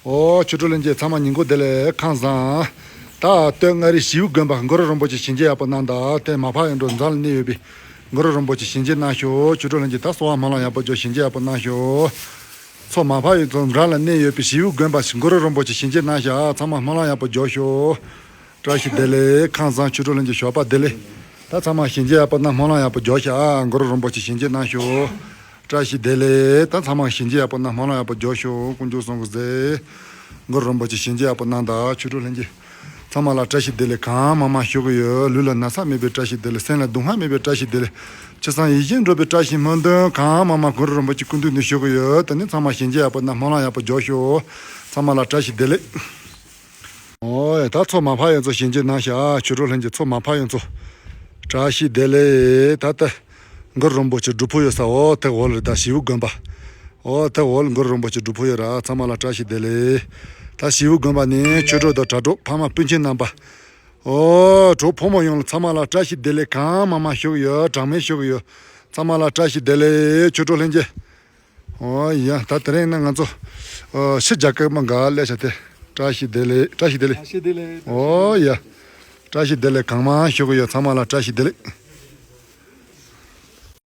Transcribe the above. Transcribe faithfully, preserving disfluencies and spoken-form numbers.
ཨོ། ཆོས་གྲོགས་ལྷན་རྒྱས་ཚང་མ་ཉིན་གུང་བདེ་ལེགས། ཁམས་བཟང་། ད་སྟོད་མངའ་རིས་ཞི་བའི་དགོན་པ་གུ་རུ་རིན་པོ་ཆེ་བྱིན་གྱིས་ཡག་པོ་གནང་དང་། དེ་མ་ཕམ་གཡུ་འབྲུག་རྫོང་ལ་གནས་ཡོད་པའི་གུ་རུ་རིན་པོ་ཆེ་བྱིན་གྱིས་གནང་ཤོག་ཆོས་གྲོགས་ལྷན་རྒྱས་ད་གསོལ་བ་སྨོན་ལམ་ཡག་པོ་འཇོག་བྱིན་གྱིས་ཡག་པོ་གནང་ཤོག་མཚོ་མ་ཕམ་གཡུ་རྫོང་ལ་གནས་ཡོད་པའི་ཞི་བའི་དགོན་པ་གུ་རུ་རིན་པོ་ཆེ་བྱིན་གྱིས་གནང་ཤག་ཚང་མ་སྨོན་ལམ་ཡག་པོ་འཇོག་ཤོག་བཀྲ་ཤིས་བདེ་ལེགས། ཁམས་བཟང་། ཆོས་གྲོགས་ལྷན་རྒྱས་ཞོགས་པ་བདེ་ལེགས། ད་ཚང་མ་བྱིན་གྱིས་ཡག་པོ་གནང་། སྨོན་ལམ་ཡག་པོ་འཇོག་ཤག་གུ་རུ་རིན་པོ་ཆེ་བྱིན་གྱིས་གནང་ཤོག་བཀྲ་ཤིས་བདེ་ལེགས། ད་ཚང་མ་བྱིན་གྱིས་ཡག་པོ་གནང་། སྨོན་ལམ་ཡག་པོ་འཇོག་ཤོག་དཀོན་མཆོག་གསུམ་གྱིས་གཟིགས། གུ་རུ་རིན་པོ་ཆེ་བྱིན་གྱིས་ཡག་པོ་གནང་དང་། ཆོས་གྲོགས་ལྷན་རྒྱས་ཚང་མ་ལ་བཀྲ་ཤིས་བདེ་ལེགས་གང་མང་མང་ཞུ་གི་ཡོད། ལུས་ལ་ན་ཚ་མེད་པའི་བཀྲ་ཤིས་བདེ་ལེགས། སེམས་ལ་སྡུག་བསྔལ་མེད་པའི་བཀྲ་ཤིས་བདེ་ལེགས། ཅི་བསམ་ཡིད་བཞིན་འགྲུབ་པའི་བཀྲ་ཤིས་སྨོན་འདུན་གང་མང་མང་གུ་རུ་རིན་པོ་ཆེ་སྐུ་མདུན་ནས་ཞུ་གི་ཡོད། དེ་ནི་ཚང་མ་བྱིན་གྱིས་ཡག་པོ་གནང་། སྨོན་ལམ་ཡག་པོ་འཇོག་ཤོག་ཚང་མ་ལ་བཀྲ་ཤིས་བདེ་ལེགས། ཨོ་ཡ། ད་མཚོ་མ་ཕམ་གཡུ་རྫོང་བྱིན་གྱིས་གནང་ཤག་ཆོས་གྲོགས་ལྷན་རྒྱས། མཚོ་མ་ཕམ་གཡུ་རྫོང་། བཀྲ་ཤིས་བདེ་ལེགས། ད་ལྟ་གུ་རུ་རིན་པོ་ཆེ་སྒྲུབ་ཕུག་ཡོད་ས། འོ་དེ་འོག་ལ་ད་ཞི་བའི་དགོན་པ། འོ་དེ་འོག་ལ་གུ་རུ་རིན་པོ་ཆེ་སྒྲུབ་ཕུག་ཡོད་ར། ཚང་མ་ལ་བཀྲ་ཤིས་བདེ་ལེགས། ད་ཞི་བའི་དགོན་པ་ནས་ཆོས་གྲོགས་དང་དྲ་གྲོགས་ཕ་མ་སྤུན་མཆེད་རྣམ་པ། ཨོ་གྲོགས་ཕོ་མོ་ཡོངས་ལ་ཚང་མ་ལ་བཀྲ་ཤིས་བདེ་ལེགས་གང་མང་མང་ཞུ་གི་ཡོད། གྲངས་མེད་ཞུ་གི་ཡོད། ཚང་མ་ལ་བཀྲ་ཤིས་བདེ་ལེགས། ཆོས་གྲོགས་ལྷན་རྒྱས། ཨོ་ཡ། ད་དེ་རིང་ན་ང་ཚོ་ཨོ་ཕྱི་རྒྱལ་ཁབ་མ་འགའ་སླེབས་ཤག་དེ། བཀྲ་ཤིས་བདེ་ལེགས། བཀྲ་ཤིས་བདེ་ལེགས། བཀྲ་ཤིས་བདེ་ལེགས། ཨོ་ཡ། བཀྲ་ཤིས་བདེ་ལེགས་གང་མང་ཞུ་གི་ཡོད། ཚང་མ་ལ་བཀྲ་ཤིས་བདེ་ལེགས།